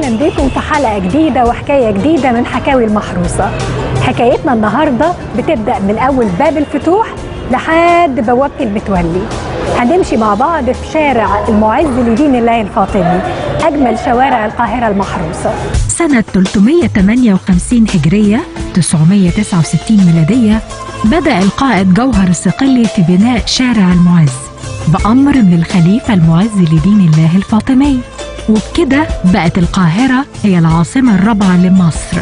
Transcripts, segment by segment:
اهلا بيكم في حلقة جديدة وحكاية جديدة من حكاوي المحروسة. حكايتنا النهارده بتبدا من اول باب الفتوح لحد بوابه المتولي. هنمشي مع بعض في شارع المعز لدين الله الفاطمي، اجمل شوارع القاهرة المحروسة. سنة 358 هجرية 969 ميلادية، بدأ القائد جوهر الصقلي في بناء شارع المعز بأمر من الخليفة المعز لدين الله الفاطمي، وبكده بقت القاهرة هي العاصمة الرابعة لمصر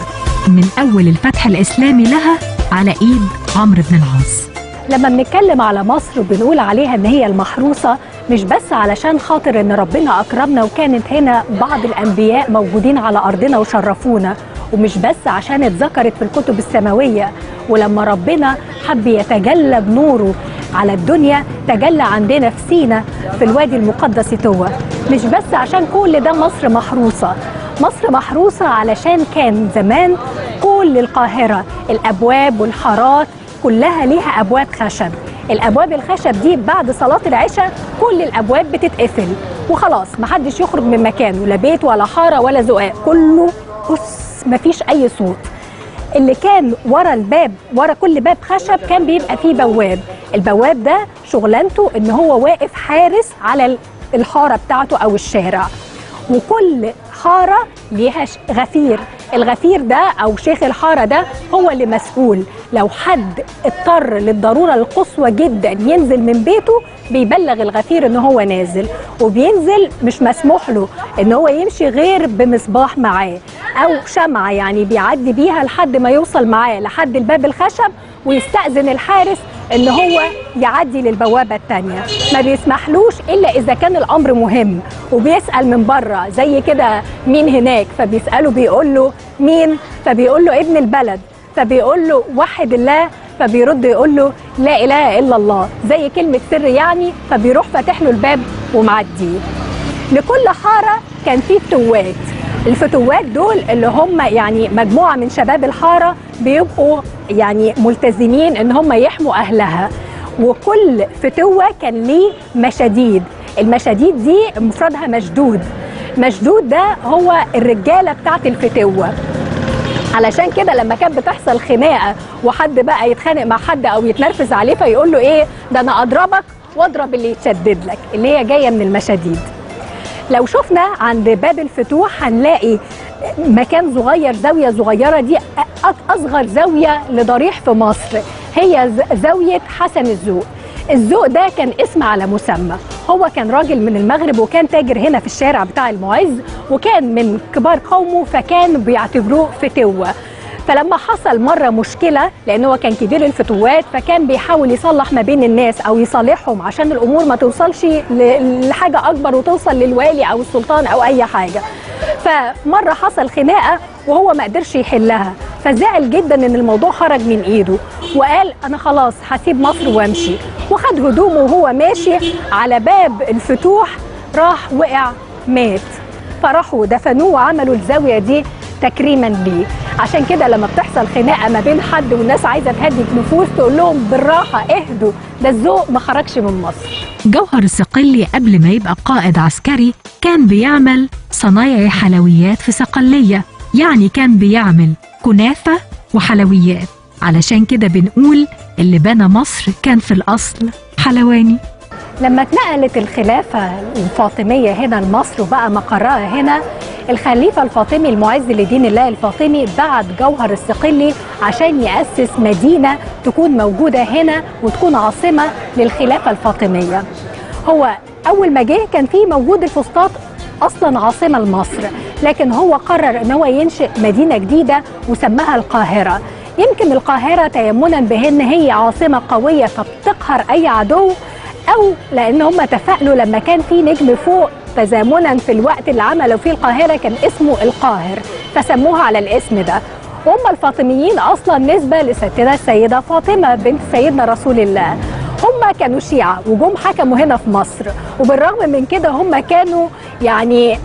من أول الفتح الإسلامي لها على إيد عمرو بن العاص. لما بنتكلم على مصر وبنقول عليها ان هي المحروسة، مش بس علشان خاطر ان ربنا اكرمنا وكانت هنا بعض الانبياء موجودين على ارضنا وشرفونا، ومش بس عشان اتذكرت في الكتب السماوية، ولما ربنا حب يتجلى بنوره على الدنيا تجلى عندنا في سينا في الوادي المقدس توا. مش بس عشان كل ده مصر محروسه. مصر محروسه علشان كان زمان كل القاهرة الابواب والحارات كلها ليها ابواب خشب. الابواب الخشب دي بعد صلاة العشاء كل الابواب بتتقفل وخلاص، محدش يخرج من مكانه، لا بيت ولا حارة ولا زقاق، كله بص مفيش اي صوت. اللي كان ورا الباب، ورا كل باب خشب كان بيبقى فيه بواب. البواب ده شغلانته ان هو واقف حارس على الحارة بتاعته او الشارع. وكل حارة ليها غفير. الغفير ده او شيخ الحارة ده هو اللي مسؤول لو حد اضطر للضرورة القصوى جدا ينزل من بيته، بيبلغ الغفير ان هو نازل وبينزل. مش مسموح له ان هو يمشي غير بمصباح معاه او شمعة، يعني بيعدي بيها لحد ما يوصل معاه لحد الباب الخشب ويستأذن الحارس ان هو يعدي للبوابه الثانية. ما بيسمحلوش الا اذا كان الامر مهم، وبيسال من بره زي كده مين هناك، فبيساله بيقول له مين، فبيقول له ابن البلد، فبيقول له وحد الله، فبيرد يقول له لا اله الا الله، زي كلمة سر يعني، فبيروح فاتح له الباب ومعديه. لكل حارة كان فيه فتوات. الفتوات دول اللي هم يعني مجموعة من شباب الحارة بيبقوا يعني ملتزمين ان هم يحموا اهلها. وكل فتوه كان ليه مشاديد. المشاديد دي مفردها مشدود. مشدود ده هو الرجالة بتاعت الفتوه. علشان كده لما كانت بتحصل خناقه وحد بقى يتخانق مع حد او يتنرفز عليه فيقول له ايه ده، انا اضربك واضرب اللي يتشدد لك، اللي هي جاية من المشاديد. لو شفنا عند باب الفتوح هنلاقي مكان صغير، زاوية صغيرة، دي اصغر زاوية لضريح في مصر، هي زاوية حسن الذوق. الذوق ده كان اسم على مسمى. هو كان راجل من المغرب وكان تاجر هنا في الشارع بتاع المعز، وكان من كبار قومه، فكان بيعتبروه فتوة. فلما حصل مرة مشكلة، لأن هو كان كبير الفتوات، فكان بيحاول يصلح ما بين الناس أو يصالحهم عشان الأمور ما توصلش لحاجة أكبر وتوصل للوالي أو السلطان أو أي حاجة. فمرة حصل خناقة وهو ما قدرش يحلها، فزعل جدا ان الموضوع خرج من ايده، وقال انا خلاص هسيب مصر وامشي. وخد هدومه وهو ماشي على باب الفتوح راح وقع مات. فراحوا دفنوه وعملوا الزاوية دي تكريما ليه. عشان كده لما بتحصل خناقه ما بين حد والناس عايزه تهدي النفوس تقول لهم بالراحة اهدوا، ده الذوق ما خرجش من مصر. جوهر الصقلي قبل ما يبقى قائد عسكري كان بيعمل صنايعي حلويات في صقلية، يعني كان بيعمل كنافة وحلويات. علشان كده بنقول اللي بنى مصر كان في الأصل حلواني. لما اتنقلت الخلافة الفاطمية هنا لمصر وبقى مقرها هنا، الخليفة الفاطمي المعز لدين الله الفاطمي بعت جوهر الصقلي عشان يأسس مدينة تكون موجودة هنا وتكون عاصمة للخلافة الفاطمية. هو أول ما جه كان في موجود الفسطاط أصلا عاصمة لمصر، لكن هو قرر إن هو ينشئ مدينة جديدة وسماها القاهرة. يمكن القاهرة تيمنا بأن هي عاصمة قوية فبتقهر أي عدو، أو لأن هم تفائلوا لما كان في نجم فوق تزامنا في الوقت اللي عملوا فيه القاهرة كان اسمه القاهر، فسموها على الاسم ده. هم الفاطميين أصلا نسبة لستنا السيدة فاطمة بنت سيدنا رسول الله. هم كانوا شيعة وجم حكموا هنا في مصر، وبالرغم من كده هم كانوا يعني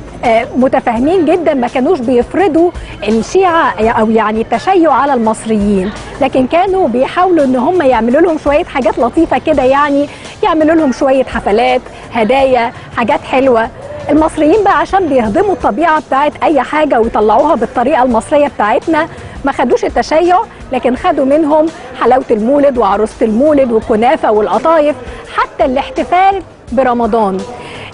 متفاهمين جدا، ما كانوش بيفرضوا الشيعة أو يعني التشيع على المصريين، لكن كانوا بيحاولوا إن هم يعملوا لهم شوية حاجات لطيفة كده، يعني يعملوا لهم شوية حفلات، هدايا، حاجات حلوة. المصريين بقى عشان بيهضموا الطبيعة بتاعت اي حاجة ويطلعوها بالطريقة المصرية بتاعتنا، ما خدوش التشيع، لكن خدوا منهم حلاوة المولد وعروسه المولد والكنافه والقطايف، حتى الاحتفال برمضان.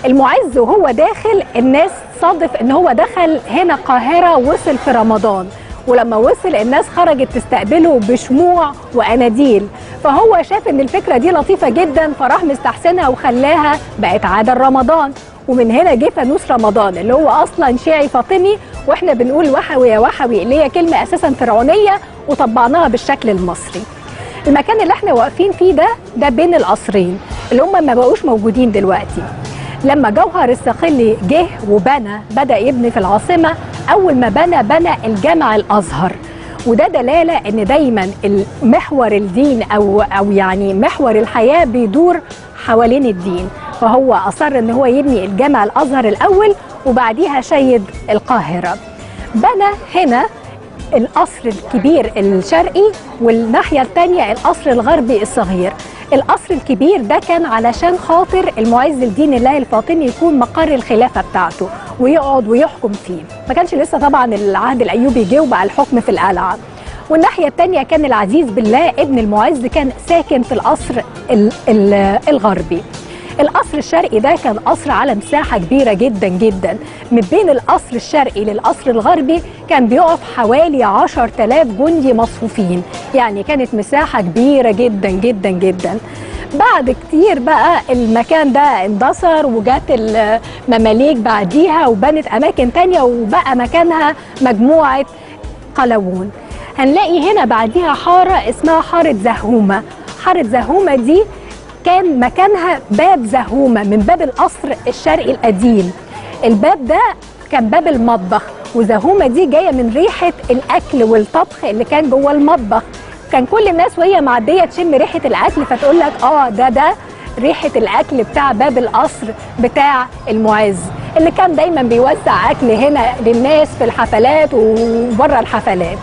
المعز وهو داخل الناس صادف ان هو دخل هنا القاهرة، وصل في رمضان، ولما وصل الناس خرجت تستقبله بشموع واناديل، فهو شاف ان الفكرة دي لطيفة جدا، فراح مستحسنها وخلاها بقت عادة رمضان. ومن هنا جه فانوس رمضان اللي هو اصلا شيعي فاطمي، واحنا بنقول وحوي يا وحوي اللي هي كلمة اساسا فرعونيه وطبعناها بالشكل المصري. المكان اللي احنا واقفين فيه ده بين القصرين اللي هم ما بقوش موجودين دلوقتي. لما جوهر الصقلي جه وبنى، بدأ يبني في العاصمة، أول ما بنى الجامع الأزهر، وده دلالة إن دايما محور الدين أو يعني محور الحياة بيدور حوالين الدين، فهو أصر إن هو يبني الجامع الأزهر الأول وبعديها شيد القاهرة. بنى هنا القصر الكبير الشرقي، والناحية الثانية القصر الغربي الصغير. القصر الكبير ده كان علشان خاطر المعز لدين الله الفاطمي يكون مقر الخلافة بتاعته ويقعد ويحكم فيه، ما كانش لسه طبعا العهد الأيوبي جه وبقى الحكم في القلعة. والناحية الثانية كان العزيز بالله ابن المعز كان ساكن في القصر الغربي. القصر الشرقي ده كان قصر على مساحة كبيرة جدا جدا، من بين القصر الشرقي للقصر الغربي كان بيقف حوالي 10,000 جندي مصفوفين، يعني كانت مساحة كبيرة جدا جدا جدا. بعد كتير بقى المكان ده اندثر، وجات المماليك بعديها وبنت أماكن تانية، وبقى مكانها مجموعة قلاوون. هنلاقي هنا بعديها حارة اسمها حارة زهومة. حارة زهومة دي كان مكانها باب زهومة من باب القصر الشرقي القديم. الباب ده كان باب المطبخ، وزهومة دي جاية من ريحة الأكل والطبخ اللي كان جوه المطبخ. كان كل الناس وهي معدية تشم ريحة الأكل فتقول لك ده ريحة الأكل بتاع باب القصر بتاع المعز، اللي كان دايما بيوزع أكل هنا للناس في الحفلات وبره الحفلات.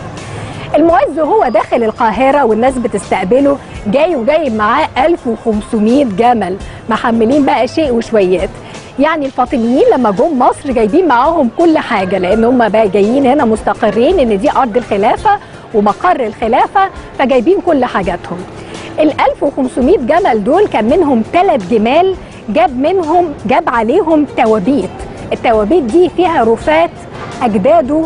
المعز وهو داخل القاهرة والناس بتستقبله جاي وجايب معاه 1500 جمل محملين بقى شيء وشويات. يعني الفاطميين لما جم مصر جايبين معاهم كل حاجة، لأن هم بقى جايين هنا مستقرين إن دي أرض الخلافة ومقر الخلافة، فجايبين كل حاجاتهم. ال 1500 جمل دول كان منهم 3 جمال جاب عليهم توابيت. التوابيت دي فيها رفات أجداده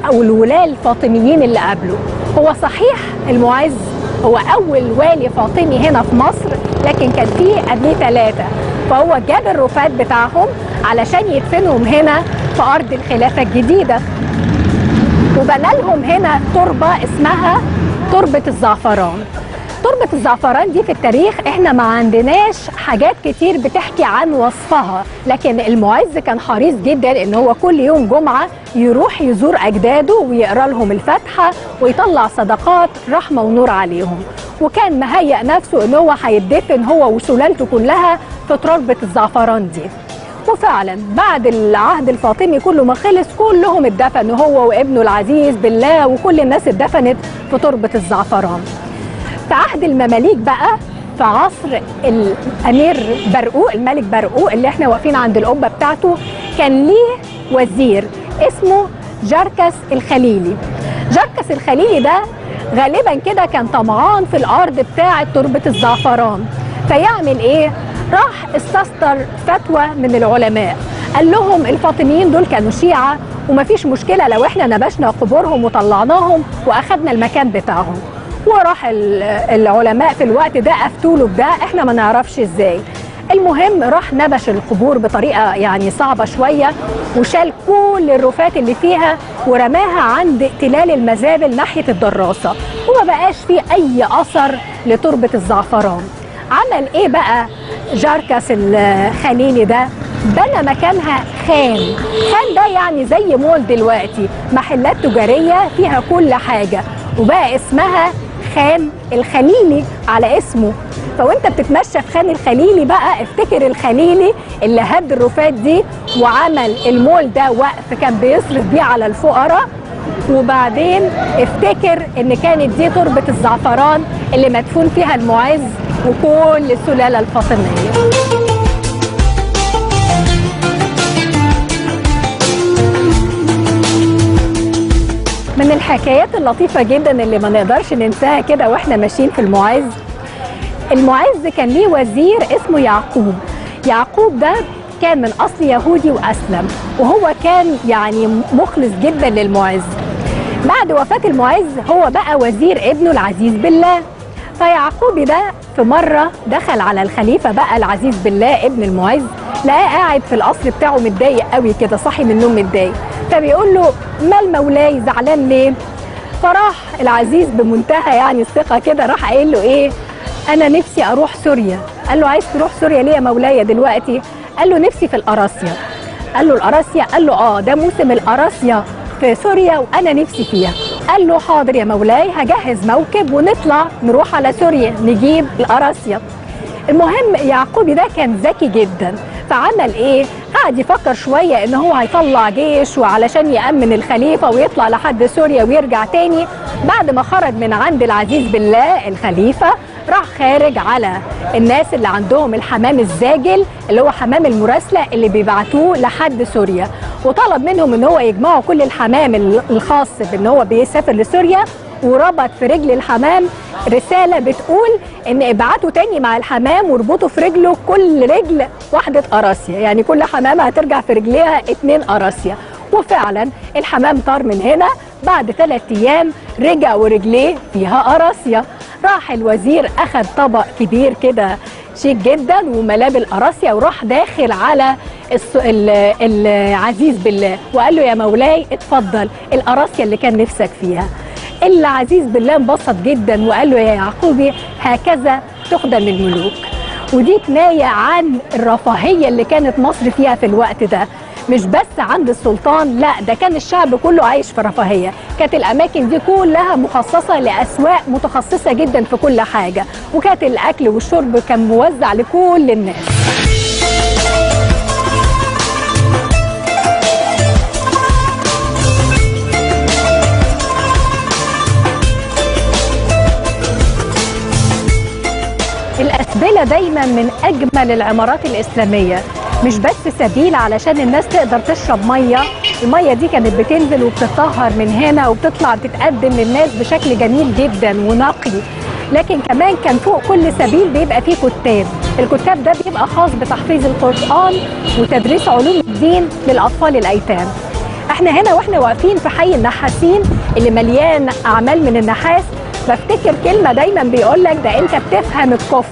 أو الولاة الفاطميين اللي قبله. هو صحيح المعز هو أول والي فاطمي هنا في مصر، لكن كان فيه قبليه 3، فهو جاب الرفات بتاعهم علشان يدفنهم هنا في أرض الخلافة الجديدة، وبنى لهم هنا تربة اسمها تربة الزعفران. تربة الزعفران دي في التاريخ احنا ما عندناش حاجات كتير بتحكي عن وصفها، لكن المعز كان حريص جدا ان هو كل يوم جمعة يروح يزور اجداده ويقرا لهم الفاتحة ويطلع صدقات رحمة ونور عليهم، وكان مهيأ نفسه ان هو هيدفن هو وسلالته كلها في تربة الزعفران دي. وفعلا بعد العهد الفاطمي كله ما خلص كلهم اتدفنوا، هو وابنه العزيز بالله وكل الناس اتدفنت في تربة الزعفران. في عهد المماليك بقى، في عصر الامير برقوق، الملك برقوق اللي احنا واقفين عند القبة بتاعته، كان ليه وزير اسمه جركس الخليلي. جركس الخليلي ده غالبا كده كان طمعان في الارض بتاعه تربه الزعفران، فيعمل ايه؟ راح استصدر فتوى من العلماء، قال لهم الفاطميين دول كانوا شيعه ومفيش مشكلة لو احنا نبشنا قبورهم وطلعناهم واخدنا المكان بتاعهم. وراح العلماء في الوقت ده افتوا له بده، احنا ما نعرفش ازاي. المهم راح نبش القبور بطريقة يعني صعبة شوية، وشال كل الرفات اللي فيها ورماها عند تلال المزابل ناحية الدراسة، وما بقاش فيه اي اثر لتربه الزعفران. عمل ايه بقى جركس الخليلي ده؟ بنى مكانها خان. خان ده يعني زي مول دلوقتي، محلات تجارية فيها كل حاجة، وبقى اسمها خان الخليلي على اسمه. فوانت بتتمشى في خان الخليلي بقى افتكر الخليلي اللي هد الرفات دي وعمل المول ده وقف كان بيصرف بيه على الفقراء. وبعدين افتكر ان كانت دي تربة الزعفران اللي مدفون فيها المعز وكل السلالة الفاطمية. من الحكايات اللطيفة جدا اللي ما نقدرش ننساها كده واحنا ماشيين في المعز، المعز كان ليه وزير اسمه يعقوب. يعقوب ده كان من أصل يهودي وأسلم، وهو كان يعني مخلص جدا للمعز. بعد وفاة المعز هو بقى وزير ابنه العزيز بالله. فيعقوب ده في مرة دخل على الخليفة بقى العزيز بالله ابن المعز، لقاه قاعد في القصر بتاعه متضايق قوي كده، صاحي من النوم متضايق. فبيقول له مال مولاي زعلان ليه؟ فراح العزيز بمنتهى يعني الثقة كده راح قايل له ايه، انا نفسي اروح سوريا. قال له عايز تروح سوريا ليه يا مولاي دلوقتي؟ قال له نفسي في القراصية. قال له القراصية؟ قال له اه ده موسم القراصية في سوريا وانا نفسي فيها. قال له حاضر يا مولاي، هجهز موكب ونطلع نروح على سوريا نجيب القراصية. المهم يعقوبي ده كان ذكي جدا، فعمل ايه؟ قعد يفكر شوية ان هو هيطلع جيش وعلشان يأمن الخليفة ويطلع لحد سوريا ويرجع تاني. بعد ما خرج من عند العزيز بالله الخليفة راح خارج على الناس اللي عندهم الحمام الزاجل اللي هو حمام المراسله اللي بيبعتوه لحد سوريا، وطلب منهم ان هو يجمعوا كل الحمام الخاص بان هو بيسافر لسوريا، وربط في رجل الحمام رسالة بتقول ان ابعتوا تاني مع الحمام واربطوا في رجله كل رجل واحدة قراصيه، يعني كل حمامه هترجع في رجليها 2 قراصيه. وفعلا الحمام طار من هنا، بعد 3 ايام رجع ورجليه فيها قراصيه. راح الوزير اخذ طبق كبير كده شيك جدا وملاه بالقراصيه، وراح داخل على العزيز بالله وقال له يا مولاي اتفضل القراصيه اللي كان نفسك فيها. العزيز بالله انبسط جدا وقال له يا يعقوبي هكذا تخدم الملوك. ودي كناية عن الرفاهية اللي كانت مصر فيها في الوقت ده، مش بس عند السلطان، لا ده كان الشعب كله عايش في رفاهية. كانت الأماكن دي كلها مخصصة لأسواق متخصصة جدا في كل حاجة، وكانت الأكل والشرب كان موزع لكل الناس. الأسبلة دايما من أجمل العمارات الإسلامية، مش بس سبيل علشان الناس تقدر تشرب مية، المية دي كانت بتنزل وبتطهر من هنا وبتطلع بتتقدم للناس بشكل جميل جدا ونقي، لكن كمان كان فوق كل سبيل بيبقى فيه كتاب. الكتاب ده بيبقى خاص بتحفيظ القرآن وتدريس علوم الدين للأطفال الأيتام. احنا هنا واحنا واقفين في حي النحاسين اللي مليان أعمال من النحاس، بفتكر كلمة دايما بيقولك ده انت بتفهم الكفت.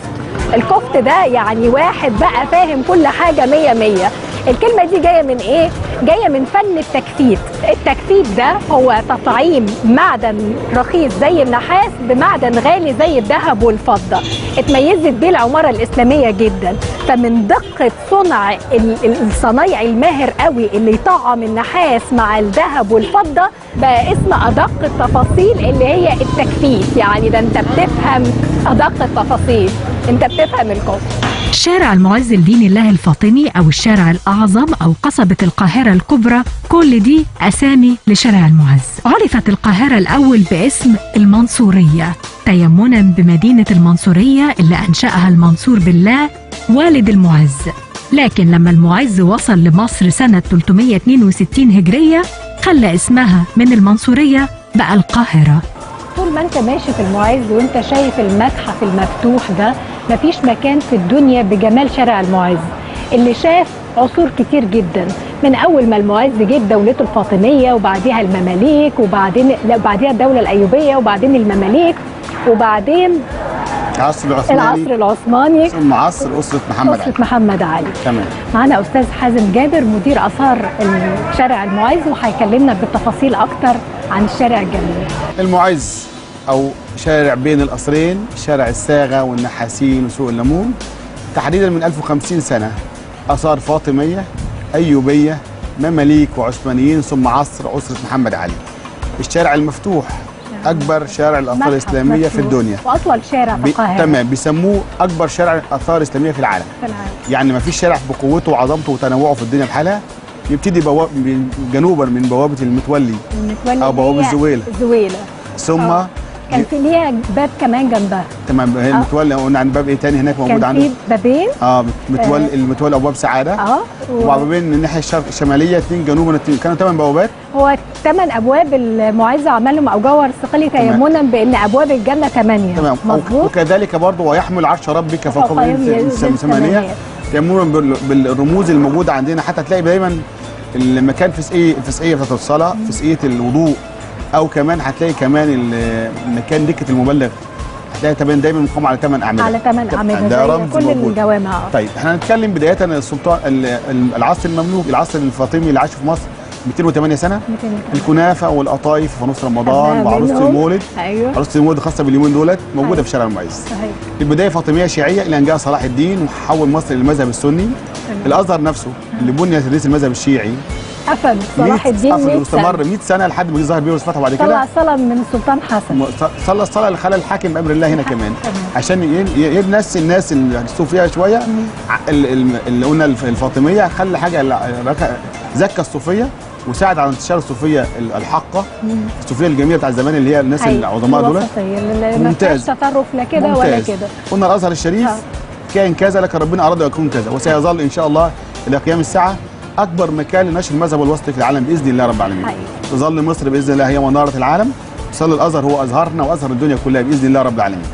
الكفت ده يعني واحد بقى فاهم كل حاجة 100 100. الكلمة دي جاية من ايه؟ جاية من فن التكفيت. التكفيت ده هو تطعيم معدن رخيص زي النحاس بمعدن غالي زي الذهب والفضة. اتميزت بيه العمارة الإسلامية جدا، فمن دقة صنع الصنايعي الماهر قوي اللي يطعم النحاس مع الذهب والفضة بقى اسم أدق التفاصيل اللي هي التكفيت. يعني ده انت بتفهم أدق التفاصيل، انت بتفهم الكفت. شارع المعز لدين الله الفاطمي أو الشارع الأعظم أو قصبة القاهرة الكبرى، كل دي أسامي لشارع المعز. عرفت القاهرة الأول باسم المنصورية تيمنا بمدينة المنصورية اللي أنشأها المنصور بالله والد المعز. لكن لما المعز وصل لمصر سنة 362 هجرية خلى اسمها من المنصورية بقى القاهرة. طول ما انت ماشي في المعز وانت شايف المتحف المفتوح ده، مفيش مكان في الدنيا بجمال شارع المعز اللي شاف عصور كتير جدا، من اول ما المعز جه دولته الفاطمية وبعديها المماليك وبعدين لا بعديها الدولة الايوبيه وبعدين المماليك وبعدين العصر العثماني، العصر العثماني، ثم عصر اسره محمد علي. اسره محمد علي. تمام. معانا استاذ حازم جابر مدير اثار شارع المعز، وهيكلمنا بالتفاصيل اكتر عن الشارع الجميل. المعز او شارع بين القصرين، شارع الساغه والنحاسين وسوق الليمون، تحديدا من 1050 سنة اثار فاطميه، ايوبيه، مماليك وعثمانيين، ثم عصر اسره محمد علي. الشارع المفتوح اكبر شارع الاثار الاسلامية في الدنيا، واطول شارع في القاهرة. تمام، بيسموه اكبر شارع الاثار الاسلامية في العالم. في العالم. يعني ما فيش شارع بقوته وعظمته وتنوعه في الدنيا بحالها. يبتدي جنوبا من بوابه المتولي المتولي او بوابه الزويله. الزويله. ثم كان في ليها باب كمان جنبها. تمام. هي المتولي قلنا عن باب ايه تاني هناك موجود عنده؟ كان في بابين. متولي المتولي ابواب سعادة. وبابين من الناحية الشرق الشمالية، 2 جنوبا 2، كانوا 8 بوابات. هو 8 ابواب المعز عملهم او جوهر الصقلي تيمنا بان ابواب الجنة 8. تمام. وكذلك برضه ويحمل عرش ربك فوق 8 تيمنا بالرموز الموجودة عندنا. حتى تلاقي دايما المكان فسقيه بتاعت الصلاة، فسقيه الوضوء، او كمان هتلاقي كمان المكان دكه المبلغ، هتلاقي تمام دايما مقام على 8 اعمدة. على 8 اعمدة ده رمز كل الجوامع. طيب احنا هنتكلم بداية السلطان العصر المملوك، العصر الفاطمي اللي عاش في مصر 208 سنة. 208. الكنافه والقطايف في نص رمضان وعروسه المولد. ايوه، عروسه المولد خاصة باليومين دولت موجودة. أيوة. في شارع المعز. صحيح. البداية فاطميه شيعية الى ان جاء صلاح الدين وحول مصر للمذهب السني. الازهر نفسه اللي بني تدريس المذهب الشيعي قفل صلاح الدين قفل واستمر 100 سنة لحد ما جه ظهر بيه فتح. وبعد كده طلع صلاة من السلطان حسن، صلى الصلاة اللي خلى الحاكم بامر الله هنا كمان عشان ينسي الناس اللي الصوفية شوية. اللي قلنا الفاطمية خلى حاجة زكى الصوفية وساعد على انتشار الصوفية الحقه، الصوفية الجميلة بتاع زمان اللي هي الناس العظماء دول. ممتاز، ما فيهاش تطرف لا كده ولا كده. قلنا الازهر الشريف كان كذا لكن ربنا اراد يكون كذا، وسيظل ان شاء الله الى قيام الساعة اكبر مكان لنشر المذهب الوسطي في العالم باذن الله رب العالمين. تظل مصر باذن الله هي منارة العالم، تصل الازهر هو ازهرنا وازهر الدنيا كلها باذن الله رب العالمين.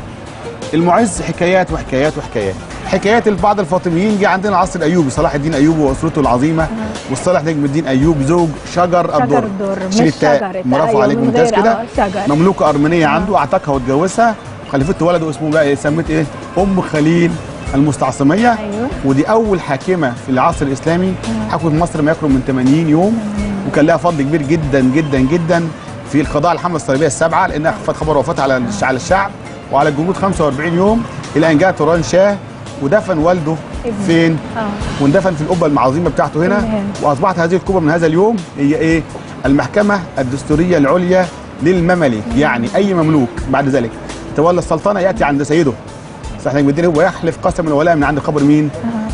المعز حكايات وحكايات وحكايات، حكايات بعض الفاطميين. جه عندنا العصر الايوبي، صلاح الدين ايوب واسرته العظيمة، والصالح نجم الدين ايوب زوج شجر الدر. مش شجر، برافو عليك، ممتاز كده. مملوكة ارمنيه عنده، اعتقها واتجوزها وخلفته ولده اسمه بقى سميت ايه؟ ام خليل المستعصميه. أيوة. ودي اول حاكمه في العصر الاسلامي حكمت مصر ما يقرب من 80 يوم، وكان لها فضل كبير جدا جدا جدا في القضاء على الحملة الصليبية السبعة، لانها خفت خبر وفاتها على الشعب وعلى الجنود 45 يوم، الى ان جاء توران شاه ودفن والده فين؟ واندفن في القبة العظيمة بتاعته هنا. واصبحت هذه القبة من هذا اليوم هي ايه؟ المحكمة الدستورية العليا للمماليك. يعني اي مملوك بعد ذلك تولى السلطنة ياتي عند سيده صلاح نجم الدين ويحلف قسم الولاء من عند قبر مين؟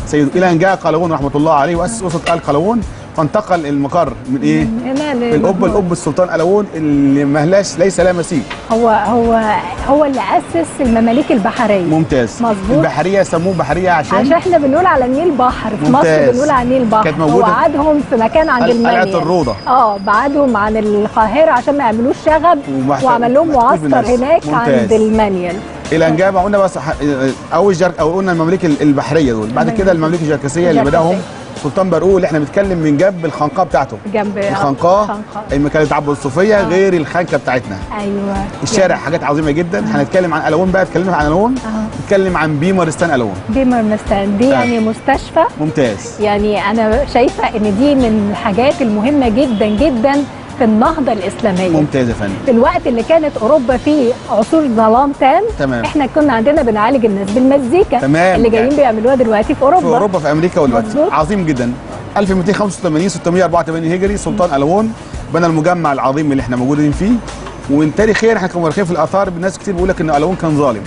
سيده. الى ان جاء قلاوون رحمه الله عليه واسس اسره ال قلاوون، فانتقل المقر من ايه؟ من القبة لقبه السلطان قلاوون اللي مهلاش ليس لها مثيل. هو اللي اسس المماليك البحرية. ممتاز، مظبوط. البحرية سموه بحرية عشان احنا بنقول على النيل بحر في مصر، بنقول على النيل بحر. كانت موجودة، وقعدهم في مكان عند المنيل، قلعه الروضة. بعدهم عن القاهرة عشان ما يعملوش شغب، وعمل لهم معسكر هناك. ممتاز. عند المنيل. الى ان جاء قلنا بس اول او قلنا المماليك البحرية دول، بعد كده المماليك الجركسيه اللي بداهم سلطان برقوق، اللي احنا بنتكلم من جنب الخنقاء بتاعته، جنب الخنقاء المكان اللي اتعبد الصوفية، غير الخنكه بتاعتنا. ايوه، الشارع حاجات عظيمة جدا. هنتكلم عن قلاوون بقى، اتكلمنا عن قلاوون، نتكلم عن بيمارستان قلاوون. بيمارستان دي يعني مستشفى. ممتاز. يعني انا شايفه ان دي من الحاجات المهمة جدا جدا في النهضة الاسلامية. ممتاز يا فندم. في الوقت اللي كانت اوروبا فيه عصور ظلام تام، تمام، احنا كنا عندنا بنعالج الناس بالمزيكا. تمام، اللي جايين بيعملوها دلوقتي في اوروبا، في اوروبا، في امريكا والوقت. عظيم جدا. 1285 684 هجري سلطان قلاوون بنى المجمع العظيم اللي احنا موجودين فيه. ومن تاريخيا احنا كمؤرخين في الاثار الناس كتير بيقول لك ان قلاوون كان ظالم.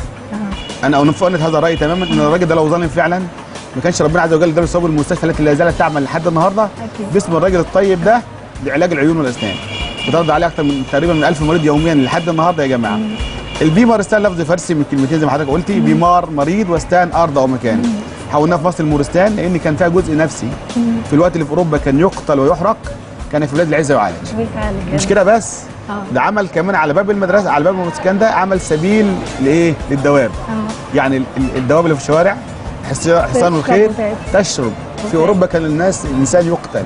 انا انفقد هذا الراي تماما، ان الراجل ده لو ظالم فعلا ما كانش ربنا عز وجل اداله ثواب المستشفى التي لا زالت تعمل لحد النهارده باسم الراجل الطيب ده لعلاج العيون والاسنان. بترد عليه اكثر من تقريبا من 1000 مريض يوميا لحد النهارده يا جماعة. البيمارستان لفظ فارسي من كلمتين زي ما حضرتك قلتي، بيمار مريض وستان ارض او مكان. حولناه في مصر المورستان لان كان فيها جزء نفسي. في الوقت اللي في اوروبا كان يقتل ويحرق، كان في بلاد العزة يعالج. مش كده بس، ده عمل كمان على باب المدرسة، على باب المسكن ده عمل سبيل لايه؟ للدواب. يعني الدواب اللي في الشوارع، حصان الخيل تشرب. في اوروبا كان الناس الانسان يقتل،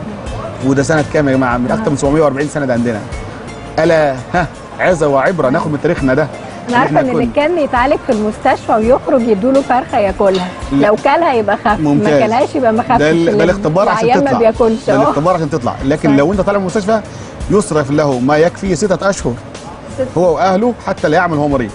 وده سنة كام يا جماعة؟ من اكتر من 740 سنة ده عندنا. الا ها عظه وعبرة ناخد من تاريخنا ده. انا عارفه ان اللي كان يتعالج في المستشفى ويخرج يدوله فرخة ياكلها، لو كلها يبقى خف، ما كلهاش يبقى ما خفش. ده الاختبار عشان تطلع، ما بياكلش. ده الاختبار عشان تطلع، لكن لو انت طالع من المستشفى يصرف له ما يكفي 6 اشهر هو واهله حتى لا يعمل هو مريض.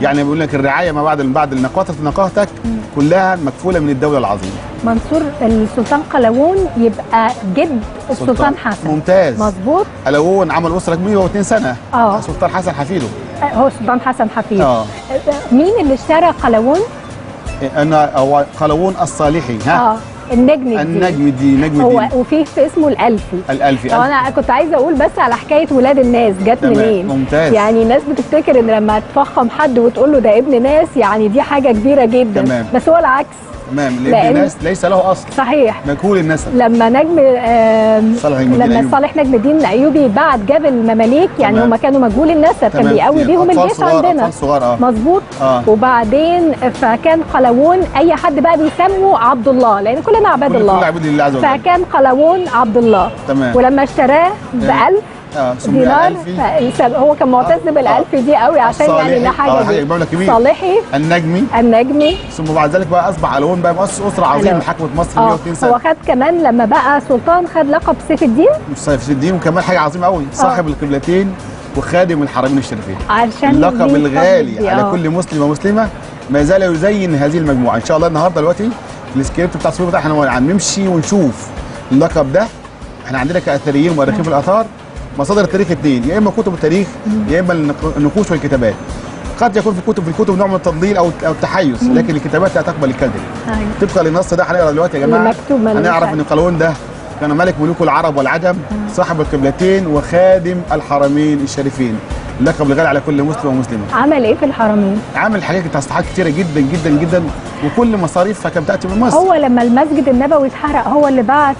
يعني بيقول لك الرعاية ما بعد نقاهتك كلها مكفوله من الدولة العظيمة. منصور السلطان قلاوون يبقى جد السلطان حسن. ممتاز، مظبوط. قلاوون عمل اسره 102 سنة. سلطان حسن حفيده. هو السلطان حسن حفيده. مين اللي اشترى قلاوون؟ انا هو قلاوون الصالحي. ها النجم الدين. النجم الدين، نجم هو الدين. وفي في اسمه الألفي. الألفي. طب انا كنت عايزه اقول بس على حكاية ولاد الناس جت منين. ممتاز. يعني الناس بتفتكر ان لما تفخم حد وتقول له ده ابن ناس يعني دي حاجة كبيرة جدا. تمام. بس هو العكس. تمام، لابن ناس ليس له اصل. صحيح. مجهول النسب. لما نجم صالح نجم الدين لما أيوبي. صالح نجم الدين الايوبي بعد جاب المماليك، يعني هم كانوا مجهول النسب، كان بيقوي بيهم الجيش عندنا. اطفال صغار. مظبوط. وبعدين فكان قلاوون اي حد بقى بيسموه عبد الله، لان كلنا عباد الله. كل عباد الله عز وجل. فكان قلاوون عبد الله. تمام. ولما اشتراه ب 1000 دينار، هو كان معتز بالألف دي قوي عشان يعني انها حاجة دي. صالحي النجمي. النجمي. ثم بعد ذلك بقى اصبح قلاوون بقى مؤسس اسره عظيمة حكمت مصر 102 سنة. هو خد كمان لما بقى سلطان خد لقب سيف الدين. سيف الدين، وكمان حاجة عظيمة قوي، صاحب القبلتين وخادم الحرمين الشريفين. عشان اللقب الغالي على كل مسلم ومسلمة ما زال يزين هذه المجموعة. ان شاء الله النهارده دلوقتي السكريبت بتاع الصورة بتاعنا هنمشي ونشوف اللقب ده. احنا عندنا كاثريين ومؤرخين في الاثار مصادر التاريخ اثنين، يا اما كتب التاريخ يا اما النقوش والكتابات. قد يكون في الكتب نوع من التضليل او التحيز، لكن الكتابات لا تقبل الكذب. طبقا للنص ده هنقرا دلوقتي يا جماعة، هنعرف ان قلاوون ده كان ملك ملوك العرب والعجم، صاحب القبلتين وخادم الحرمين الشريفين. اللقب الغالي على كل مسلم ومسلمة. عمل ايه في الحرمين؟ عمل حاجات تصليحات كتيرة جدا جدا جدا، وكل مصاريفها كانت بتاتي من مصر. هو لما المسجد النبوي اتحرق هو اللي بعت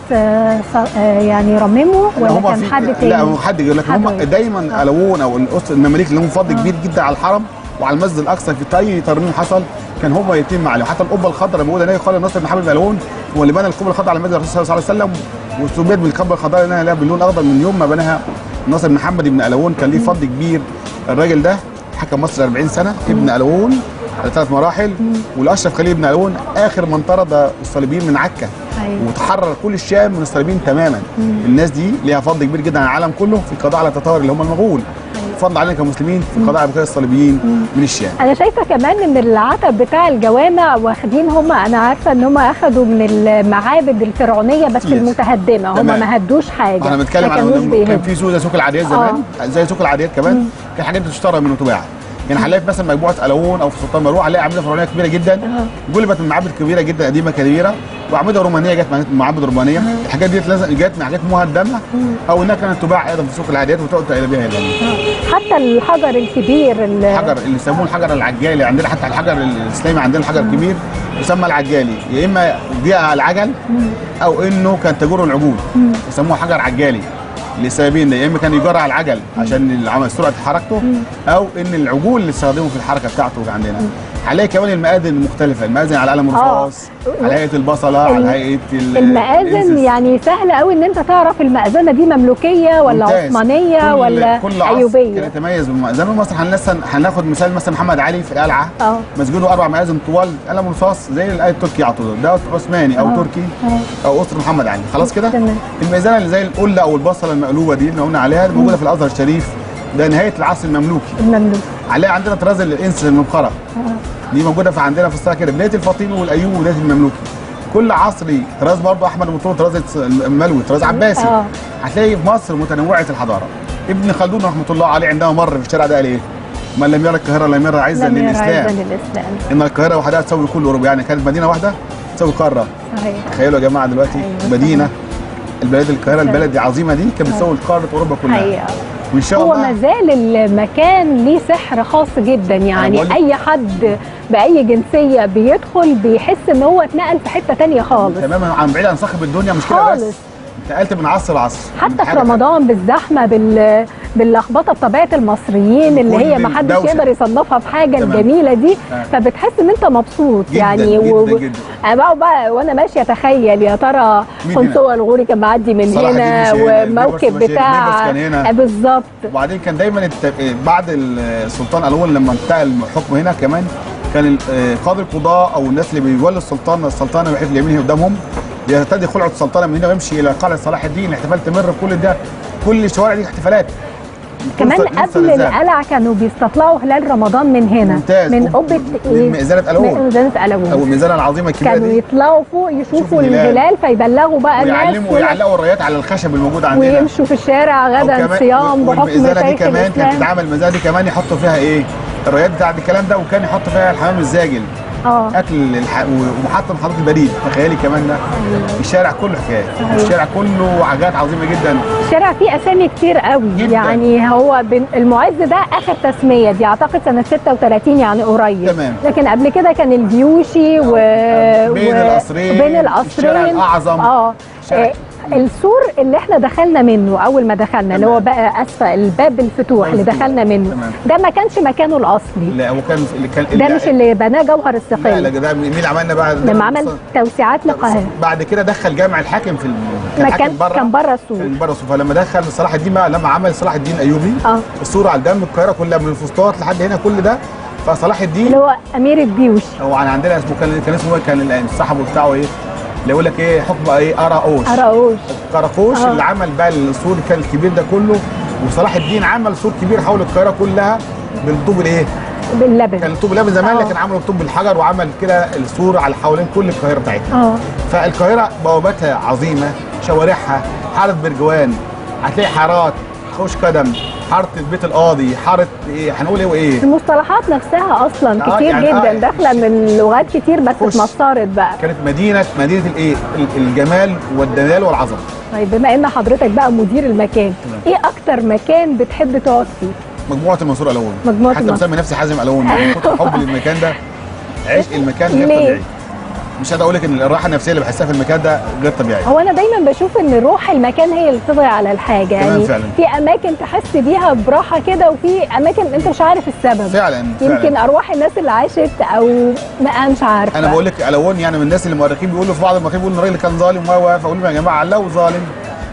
يعني رممه ولا كان حد تاني؟ لا هو حد، لكن هم دايما قلاوون او المماليك اللي لهم فضل كبير جدا على الحرم وعلى المسجد الاقصى في اي ترميم حصل كان هم يتم عليه. حتى القبة الخضراء اللي موجودة هناك قال الناصر بن حبيب قلاوون هو اللي بنى القبة الخضراء على مسجد الرسول صلى الله عليه وسلم، وسميت بالقبه الخضراء لانها لها باللون الاخضر من يوم ما بناها ناصر بن محمد بن قلاوون. كان ليه فضل كبير الراجل ده، حكم مصر 40 سنة ابن قلاوون على 3 مراحل. والاشرف خليل بن قلاوون اخر من طرد الصليبيين من عكا. وتحرر كل الشام من الصليبيين تماما. الناس دي ليها فضل كبير جدا على العالم كله في القضاء على التتار اللي هم المغول. فضل علينا كمسلمين في القضاء على بقية الصليبيين من الشام. انا شايفه كمان ان العتب بتاع الجوامع واخدين هم، انا عارفه ان هم اخدوا من المعابد الفرعونية بس المتهدمه، هم ما هدوش حاجة. احنا بنتكلم عن كان في سوق زي سوق العاديات زمان، زي سوق العاديات كمان كان حاجات بتشترى منه وتباع. يعني هنلاقي مثلا مجموعة قلاوون او في سلطان مروه هنلاقي اعمدة فرعونيه كبيرة جدا، جلبت من معابد كبيرة جدا قديمة كبيرة، واعمده رومانية جت من معابد رومانية. الحاجات دي لازم جت من حاجات مهدمه او انها كانت تباع ايضا في سوق العاديات وتقعد الى بها. حتى الحجر الكبير، الحجر اللي يسموه الحجر العجالي عندنا، حتى الحجر الاسلامي عندنا الحجر الكبير يسمى العجالي، يا اما جاء على العجل او انه كان تجره العجول، يسموه حجر عجالي لسببين، يا اما كان يجرى على العجل عشان سرعة حركته، او ان العجول اللي استخدموا في الحركة بتاعته عندنا. عليه كمان المآذن المختلفة، المآذن على قلم الرصاص، على هيئة البصله، على هيئة المآذن. يعني سهل قوي ان انت تعرف المأذنه دي مملوكيه ولا عثمانية ولا كل ايوبيه. كان يتميز بالمأذنه. مثلا هناخد مثال مثلا محمد علي في القلعة، مسجده 4 مآذن طوال قلم رصاص زي الآية التركي على طول، ده عثماني او تركي او اسره محمد علي. خلاص كده. المئذنه اللي زي القلة او البصله المقلوبة دي اللي قلنا عليها موجودة في الازهر الشريف، ده نهاية العصر المملوكي. عليها عندنا طراز الانس المبخره، دي موجودة في عندنا في الصلاة كده، بداية الفاطمي والايوبي وبداية المملوكي. كل عصري طراز، برضه احمد المطرود طراز الملوي، طراز عباسي. هتلاقي في مصر متنوعة الحضارة. ابن خلدون رحمه الله عليه عندما مر في الشارع ده قال ايه؟ من لم يرى القاهرة لم يرى عزا للاسلام. ان القاهرة وحدها تساوي كل اوروبا، يعني كانت مدينة واحدة تساوي قارة. صحيح. تخيلوا يا جماعة دلوقتي. مدينة البلد القاهرة، البلد دي عظيمة دي كانت بتساوي قارة اوروبا كلها. حقيقة. وان شاء هو الله ما زال المكان ليه سحر خاص جدا، يعني اي حد باي جنسية بيدخل بيحس ان هو اتنقل في حتة ثانية خالص. تماما، عن بعيد عن صاخب الدنيا، مش كده بس، انتقلت من عصر لعصر. حتى في رمضان بالزحمة باللخبطه بطبيعة المصريين اللي هي ما حدش يقدر يصنفها في حاجة. تمام. الجميلة دي. فبتحس ان انت مبسوط جداً يعني. جداً جداً. انا بقى وانا ماشية اتخيل يا ترى قنصوه الغوري كان معدي من هنا، وموكب بتاع بالظبط. وبعدين كان دايما بعد السلطان قلاوون لما انتقل الحكم هنا كمان كان قاضي القضاء او الناس اللي بيولوا السلطان السلطنة ويحيف اليمين قدامهم يرتدي خلعه السلطنة من هنا ويمشي الى قلعه صلاح الدين. الاحتفال تمر كل ده، كل الشوارع دي احتفالات. كمان قبل القلعة كانوا بيستطلعوا هلال رمضان من هنا. ممتاز. من قبه من مئذنه قلاوون، من مئذنه قلاوون او المئذنه العظيمة الكبيرة كانوا دي. يطلعوا فوق يشوفوا الهلال فيبلغوا بقى الناس ويعلقوا الرايات على الخشب الموجود عندنا ويمشوا في الشارع غدا صيام بحكم شيخ والمئذنه دي كمان كانت تتعمل، المئذنه دي كمان يحطوا فيها ايه؟ الرايات بتاعت الكلام ده، وكان يحطوا فيها الحمام الزاجل. اكل ومحطه محطات البريد، تخيلي كمان ده. الشارع كله حكايات، الشارع كله حاجات عظيمة جدا. الشارع فيه اسامي كتير قوي جداً. يعني هو المعز ده اخر تسميه دي اعتقد سنة 36 يعني قريب. تمام. لكن قبل كده كان الجيوشي بين القصرين، بين القصرين، الشارع الاعظم. السور اللي احنا دخلنا منه اول ما دخلنا اللي هو بقى اسفل الباب الفتوح اللي دخلنا منه. ده ما كانش مكانه الاصلي. لا هو كان اللي كان ده مش اللي بناه جوهر الصقلي. لا ده مين اللي عملنا بقى لما عمل توسعات للقاهره بعد كده دخل جامع الحاكم في كان بره السور. كان بره السور. فلما دخل صلاح الدين بقى، لما عمل صلاح الدين الايوبي السور على الدم القاهرة كلها من الفسطاط لحد هنا كل ده. فصلاح الدين اللي هو امير الجيوش، هو عندنا اسمه كان اسمه كان صاحبه بتاعه ايه اللي يقول لك ايه حكم ايه قراقوش. قراقوش اللي عمل بقى السور كان الكبير ده كله. وصلاح الدين عمل سور كبير حول القاهرة كلها بالطوب الايه؟ باللبن. كان الطوب اللبن زمان، لكن عملوا الطوب بالحجر وعمل كده السور على حوالين كل القاهرة بتاعتنا. فالقاهره بواباتها عظيمة، شوارعها، حارة برجوان، هتلاقي حارات خوش قدم، حارة بيت القاضي، حارة ايه هنقول ايه وايه. المصطلحات نفسها اصلا كتير يعني جدا داخله من لغات كتير بس اتمصرت بقى. كانت مدينة الايه الجمال والدلال والعظمة. طيب بما ان حضرتك بقى مدير المكان، ايه اكتر مكان بتحب تقعد فيه؟ مجموعة المنصور قلاوون. مجموعة حتى مسمي نفسي حازم قلاوون من كتر حبي للمكان ده. عشق المكان غير طبيعي. مش قادر اقول لك ان الراحة النفسية اللي بحسها في المكان ده غير طبيعية. هو انا دايما بشوف ان روح المكان هي اللي بتطغى على الحاجة يعني. فعلا. في اماكن تحس بيها براحة كده، وفي اماكن انت مش عارف السبب. فعلا. يمكن ارواح الناس اللي عاشت او ما مش عارفه. انا بقول لك قلاوون يعني من الناس اللي المؤرخين بيقولوا في بعض المؤرخين بيقولوا ان الراجل كان ظالم و فاقول لهم يا جماعة لو ظالم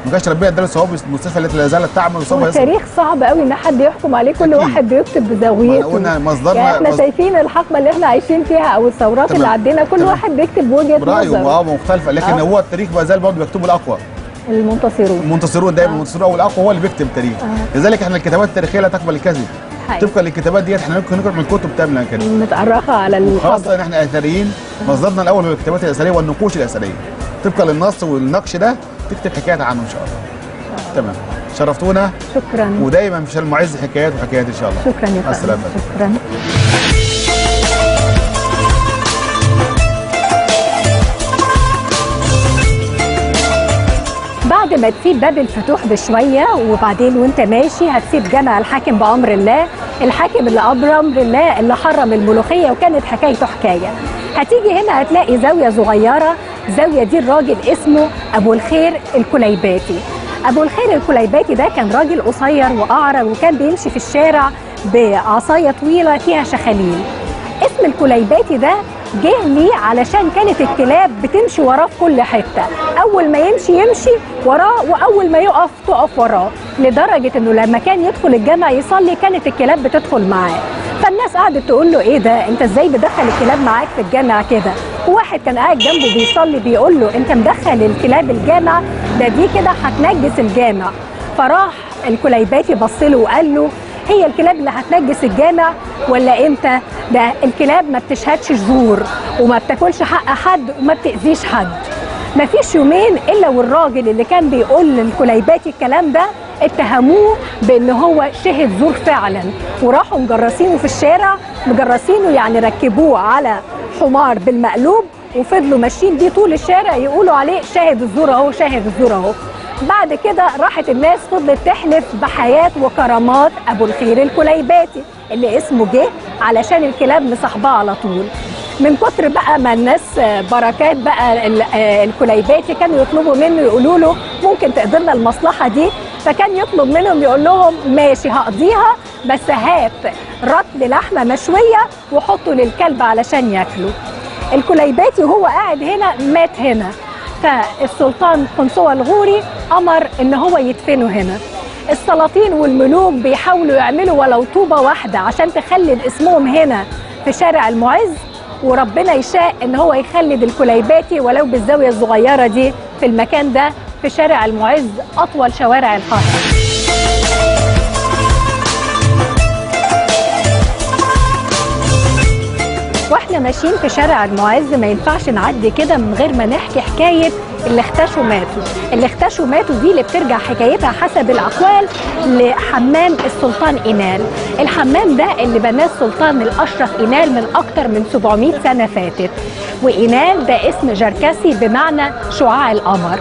ما كانش ربنا اداله ثواب المستشفى التي لا زالت تعمل وثواب. التاريخ صعب قوي ان حد يحكم عليه، كل واحد بيكتب بزاويته. قلنا مصدرنا يعني احنا شايفين الحقبة اللي احنا عايشين فيها او الثورات اللي عدينا، كل واحد بيكتب بوجهه نظره مختلفة، لكن هو التاريخ ما زال برضه بيكتبه الاقوى. المنتصرون دايما المنتصرون او الاقوى هو اللي بيكتب تاريخ. لذلك احنا الكتابات التاريخية لا تقبل الكذب. طبقا للكتابات ديت احنا ممكن نقرا من كتب تامنه كده متأرخه على الحاضر. خاصة ان احنا اثريين، مصدرنا الاول هو الكتابات الاثرية والنقوش الاثرية. طبقا للنص والنقش ده تكتب حكايات عنه ان شاء الله. تمام، شرفتونا. شكرا. ودايما في شارع المعز حكايات وحكايات ان شاء الله. شكرا يا فندم. السلامة. شكرا. بعد ما تسيب باب الفتوح بشوية وبعدين وانت ماشي هتسيب جامع الحاكم بامر الله، الحاكم اللي بامر الله اللي حرم الملوخية وكانت حكايته حكاية. هتيجي هنا هتلاقي زاوية صغيرة، الزاوية دي الراجل اسمه ابو الخير الكليباتي. ابو الخير الكليباتي ده كان راجل قصير واعرج وكان بيمشي في الشارع بعصاية طويلة فيها شخاليل. اسم الكليباتي ده جه ليه علشان كانت الكلاب بتمشي وراه في كل حتة، اول ما يمشي يمشي وراه واول ما يقف تقف وراه، لدرجة انه لما كان يدخل الجامع يصلي كانت الكلاب بتدخل معاه. فالناس قعدت تقول له ايه ده، انت ازاي بتدخل الكلاب معاك في الجامع كده؟ وواحد كان قاعد جنبه بيصلي بيقول له انت مدخل الكلاب الجامع ده، دي كده هتنجس الجامع. فراح الكليباتي بص له وقال له هي الكلاب اللي هتنجس الجامع ولا انت؟ ده الكلاب ما بتشهدش زور وما بتاكلش حق حد وما بتأذيش حد. مفيش يومين الا والراجل اللي كان بيقول للكليباتي الكلام ده اتهموه بان هو شهد زور فعلا، وراحوا مجرسينه في الشارع، مجرسينه يعني ركبوه على حمار بالمقلوب وفضلوا ماشيين بيه طول الشارع يقولوا عليه شاهد الزور اهو، شاهد الزور اهو. بعد كده راحت الناس فضلت تحلف بحياة وكرامات أبو الخير الكليباتي اللي اسمه جه علشان الكلاب مصاحباه على طول. من كتر بقى ما الناس بركات بقى الكليباتي كانوا يطلبوا منه يقولوا له ممكن تقدر لنا المصلحة دي، فكان يطلب منهم يقول لهم ماشي هقضيها بس هات رطل لحمة مشوية وحطه للكلب علشان ياكله. الكليباتي وهو قاعد هنا مات هنا، فالسلطان قنصوة الغوري أمر إن هو يدفنه هنا. السلاطين والملوك بيحاولوا يعملوا ولو طوبة واحدة عشان تخلد اسمهم هنا في شارع المعز، وربنا يشاء إن هو يخلد الكليباتي ولو بالزاوية الصغيرة دي في المكان ده في شارع المعز، أطول شوارع القاهرة. واحنا واحنا ماشيين في شارع المعز ما ينفعش نعدي كده من غير ما نحكي حكاية اللي اختشوا ماتوا. اللي اختشوا ماتوا دي اللي بترجع حكايتها حسب الاقوال لحمام السلطان اينال. الحمام ده اللي بناه السلطان الاشرف اينال من اكتر من 700 سنة فاتت، واينال ده اسم جركسي بمعنى شعاع القمر.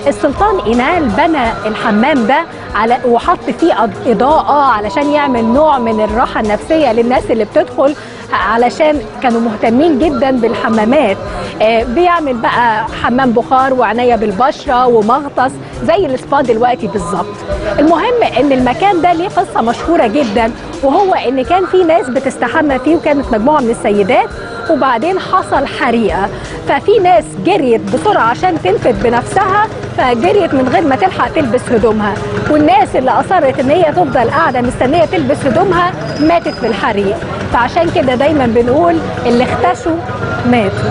السلطان اينال بنى الحمام ده على وحط فيه اضاءه علشان يعمل نوع من الراحة النفسية للناس اللي بتدخل، علشان كانوا مهتمين جدا بالحمامات. بيعمل بقى حمام بخار وعناية بالبشره ومغطس زي السبا دلوقتي بالظبط. المهم ان المكان ده ليه قصة مشهورة جدا، وهو ان كان في ناس بتستحمى فيه وكانت مجموعة من السيدات، وبعدين حصل حريقة، ففي ناس جريت بسرعة عشان تنفذ بنفسها، فجريت من غير ما تلحق تلبس هدومها، والناس اللي اصرت ان هي تفضل قاعدة مستنيه تلبس هدومها ماتت في الحريق. فعشان كده دايما بنقول اللي اختشوا ماتوا.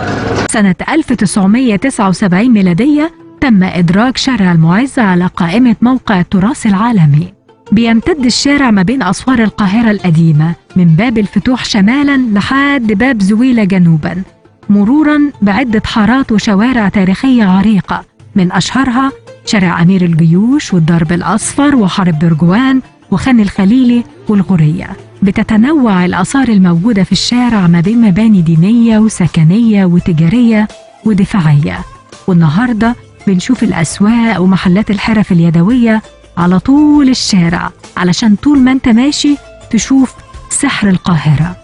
سنة 1979 ميلادية تم إدراج شارع المعز على قائمة موقع التراث العالمي. بيمتد الشارع ما بين أسوار القاهرة القديمة من باب الفتوح شمالا لحد باب زويلة جنوبا، مرورا بعدة حارات وشوارع تاريخية عريقة، من أشهرها شارع أمير الجيوش والدرب الأصفر وحرب برجوان وخان الخليلي والغورية. بتتنوع الآثار الموجودة في الشارع ما بين مباني دينية وسكنية وتجارية ودفاعية. والنهاردة بنشوف الأسواق ومحلات الحرف اليدوية على طول الشارع، علشان طول ما انت ماشي تشوف سحر القاهرة.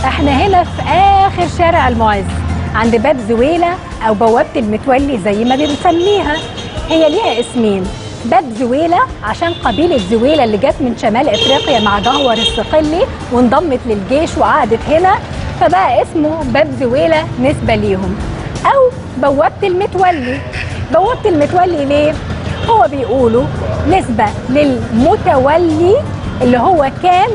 احنا هنا في آخر شارع المعز عند باب زويلة أو بوابة المتولي زي ما بنسميها. هي ليها اسمين، باب زويلة عشان قبيلة زويلة اللي جت من شمال إفريقيا مع جوهر الصقلي وانضمت للجيش وقعدت هنا، فبقى اسمه باب زويلة نسبة ليهم، أو بوابة المتولي. بوابة المتولي ليه؟ هو بيقولوا نسبة للمتولي اللي هو كان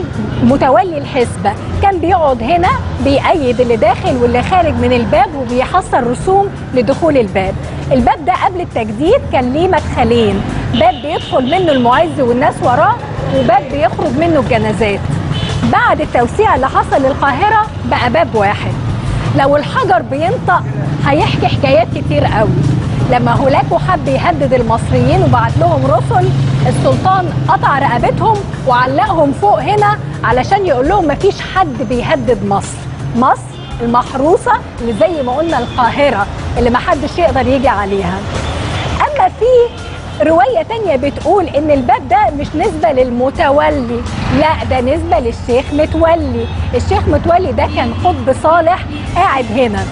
متولي الحسبة، كان بيقعد هنا بيأيد اللي داخل واللي خارج من الباب وبيحصل رسوم لدخول الباب. الباب ده قبل التجديد كان ليه مدخلين، باب بيدخل منه المعز والناس وراه، وباب بيخرج منه الجنازات. بعد التوسيع اللي حصل للقاهرة بقى باب واحد. لو الحجر بينطق هيحكي حكايات كتير قوي. لما هولاكو حب يهدد المصريين وبعت لهم رسل، السلطان قطع رقبتهم وعلقهم فوق هنا علشان يقول لهم مفيش حد بيهدد مصر، مصر المحروسة اللي زي ما قلنا القاهرة اللي محدش يقدر يجي عليها. أما في رواية تانية بتقول إن الباب ده مش نسبة للمتولي، لا ده نسبة للشيخ متولي. الشيخ متولي ده كان قطب صالح قاعد هنا،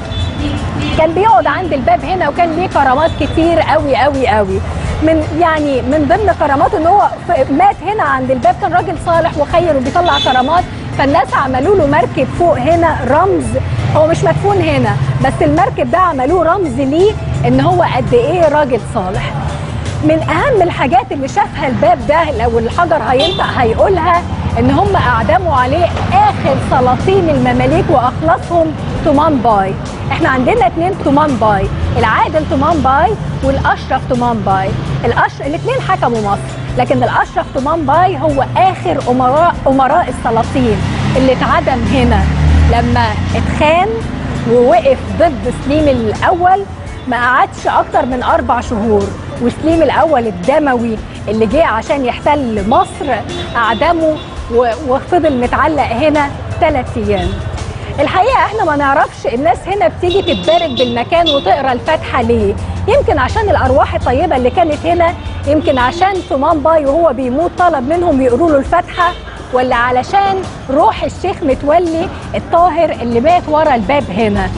كان بيقعد عند الباب هنا، وكان ليه كرامات كتير قوي قوي قوي. من ضمن كراماته ان هو مات هنا عند الباب، كان راجل صالح وخير وبيطلع كرامات، فالناس عملوا له مركب فوق هنا رمز، هو مش مدفون هنا بس المركب ده عملوه رمز ليه ان هو قد ايه راجل صالح. من اهم الحاجات اللي شافها الباب ده لو الحجر هينطق هيقولها، ان هم اعدموا عليه اخر سلاطين المماليك واخلصهم طومان باي. احنا عندنا 2 طومان باي، العادل طومان باي والاشرف طومان باي. الاثنين حكموا مصر، لكن الاشرف طومان باي هو اخر امراء السلاطين اللي اتعدم هنا لما اتخان ووقف ضد سليم الاول. ما قعدش اكتر من 4 شهور، وسليم الاول الدموي اللي جه عشان يحتل مصر اعدمه وفضل متعلق هنا 3 ايام. الحقيقة احنا ما نعرفش الناس هنا بتيجي تتبارك بالمكان وتقرا الفاتحة ليه، يمكن عشان الارواح الطيبة اللي كانت هنا، يمكن عشان طومان باي وهو بيموت طلب منهم يقروا له الفاتحة، ولا علشان روح الشيخ متولي الطاهر اللي مات ورا الباب هنا.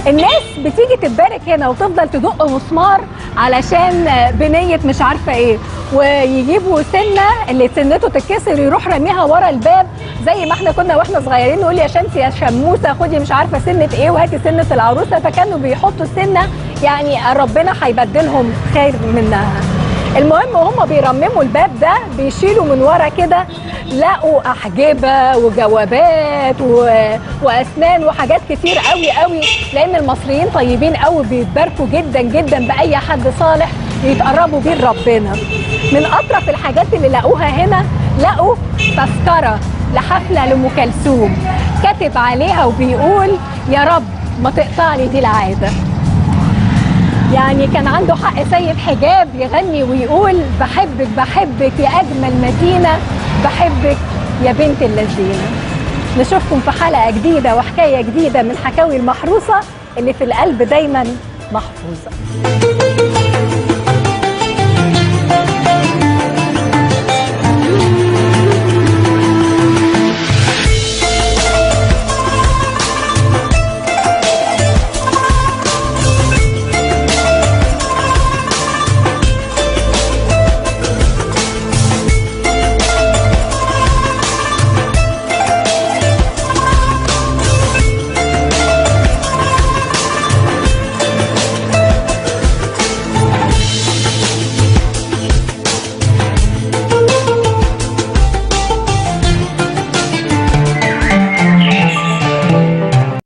الناس بتيجي تتبارك هنا وتفضل تدق مسمار علشان بنية مش عارفة ايه، ويجيبوا سنة اللي سنته تتكسر يروح رميها ورا الباب، زي ما احنا كنا واحنا صغيرين نقول يا شمس يا شموسة خدي مش عارفة سنة ايه وهاتي سنة العروسة، فكانوا بيحطوا السنة يعني ربنا هيبدلهم خير منها. المهم وهم بيرمموا الباب ده بيشيلوا من ورا كده لقوا أحجبة وجوابات وأسنان وحاجات كتير قوي قوي، لأن المصريين طيبين قوي بيتباركوا جدا جدا بأي حد صالح يتقربوا بيه لربنا. من أطرف الحاجات اللي لقوها هنا لقوا تذكرة لحفلة لأم كلثوم كاتب عليها وبيقول يا رب ما تقطع لي دي العادة. يعني كان عنده حق سيد حجاب يغني ويقول بحبك بحبك يا أجمل مدينة، بحبك يا بنت اللذينة. نشوفكم في حلقة جديدة وحكاية جديدة من حكاوي المحروسة اللي في القلب دايما محفوظة.